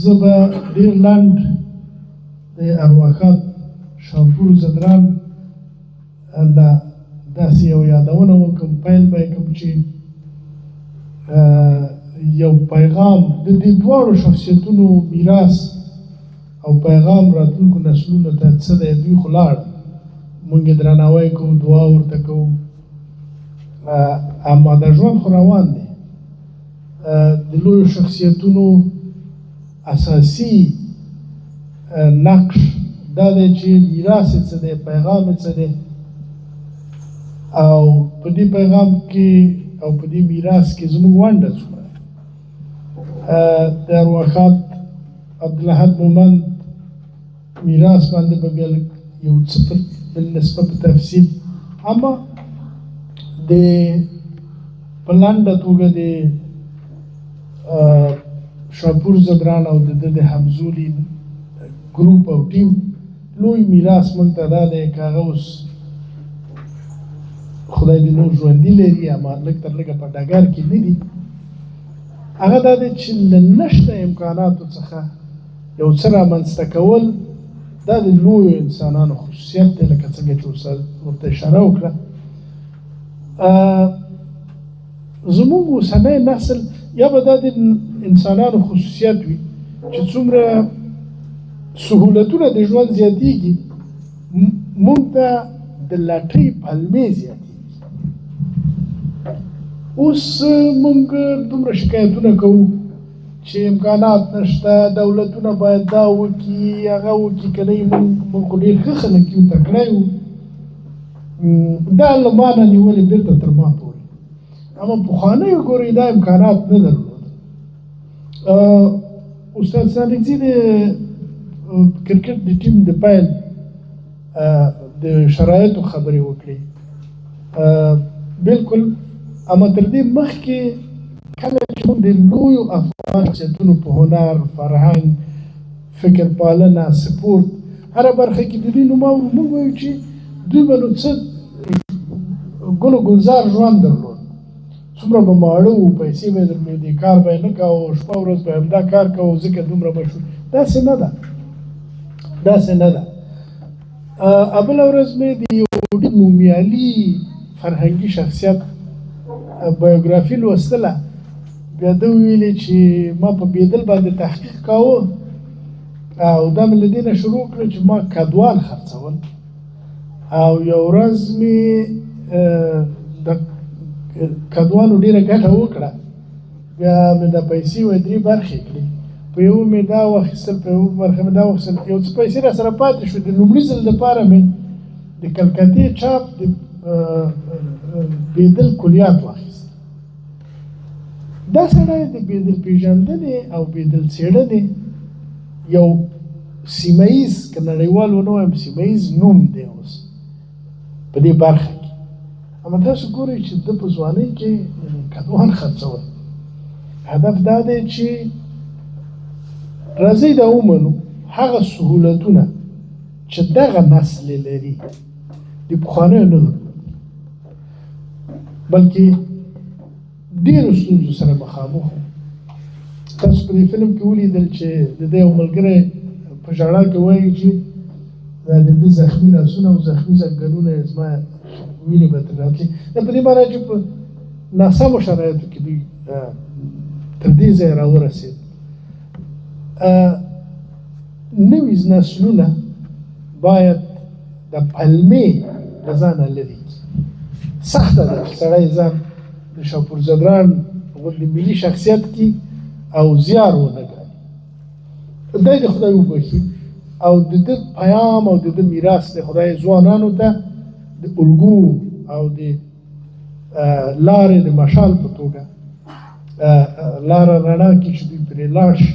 زه به ډېر لنډ د ارواښاد شاپور ځدران نه داسې یو یادونه وکړم، پیل به یې کوم چې یو پیغام د دې دواړو شخصیتونو میراث او پیغام راتلونکو نسلونو ته څه دی. دوی خو لاړ، مونږ یې درناوی کوو، دعا ورته کوو، اما د ژوند خو روان دی. د لویو شخصیتونو اساسي نقش دا دی چې میراث یې څه دی، پیغام یې څه دی، او په دې پیغام کې او په دې میراث کې زموږ ونډه څومره. د ارواښاد عبدالاحد مومند میراث باندې به بیا لږ یو څه په بالنسبه په تفصیل، اما د په لنډه توګه د شاپور ځدران او د ده د همزولي ګروپ او ټیم لوی میراث موږ ته دا دی که هغه اوس خدای دې نور ژوندي لري، اما لږ تر لږه په ډګر کې نه دي، هغه دا دی چې له نشته امکاناتو څخه یو څه رامنځته کول دا د لویو انسانانو خصوصیت دی، لکه څنګه چې استاد ورته اشاره وکړه. زموږ اوسنی نسل یا به دا د انسانانو خصوصیت وي چې څومره سهولتونه د ژوند زیاتیږي، موږ ته د لټۍ پلمې زیاتیږي. اوس موږ دومره شکایتونه کوو چې امکانات نشته، دولتونه باید دا وکړي هغه وکړي، که نه موږ خو ډېر ښه خلک یو، تکړه یو. دا له ما نه نیولې بېرته تر ما پورې، اما پخوانیو ګورئ دا امکانات نه درلودل. استاد ستانکزي د کرکټ د ټیم د پیل د شرایطو خبرې وکړې، بالکل. اما تر دې مخکې کله چې موږ د لویو افغان شخصیتونو په هنر، فرهنګ، فکر پالنه، سپورت هره برخه کې د دوی نوم اورو، موږ وایو چې دوی به نو څه ګل و ګلزار ژوند درلود، څومره به ماړه وو، پیسې به یې درلودې، کار به یې نه کاوه، شپه ورځ به یې همدا کار کاوه، ځکه دومره مشهور. داسې نه ده، داسې نه ده. بله ورځ مې د یو ډېر نومیالي فرهنګي شخصیت بایوګرافي لوستله، بیا ده وویلې چې ما په بیدل باندې تحقیق کاوه او دا مې له دې نه شروع کړه چې ما کدوان خرڅول او یو ورځ مې د کدوانو ډېره ګټه وکړه، بیا مې دا پیسې وای درې برخې کړې، په یو مې دا واخیستل، په یو برخه مې دا واخیستل، یو څه پیسې را سره پاتې شو. د لومړي ځل لپاره مې د کلکتې چاپ د بیدل کلیات واخیست. دا سړی د بیدل پیژندنې او بیدل څېړنې یو سیمه ییز، که نړیوال ونه وایم، سیمه ییز نوم دی اوس په دې برخه کې. اما تاسو ګورئ چې ده په ځوانۍ کې کدوان خرڅول. هدف دا دی چې راځئ دا ومنو هغه سهولتونه چې دغه نسل لري د پخوانیو نه درلودل، بلکې ډېرو ستونزو سره مخامخ وو. تاسو په دې فلم کې ولیدل چې د ده یو ملګری په ژړا کې وایي چې دا د ده زخمي لاسونه او زخمي زنګنونه یې زما وینې به ترې راتلې. دا په دې معنی چې په ناسمو شرایطو کې دوی تر دې ځایه راورسېد. نوي نسلونه باید د پلمې له ځانه لرې کړي. سخته ده چې سړی ځان د شاپور ځدران غوندې ملي شخصیت کړي او زیار ونه ګالي. دی د خدای وبښي او د ده پیام او د ده میراث د خدای ځوانانو ته د الګو او د لارې د مشال په توګه لاره رڼا کړي چې دوی پرې لاړ شي.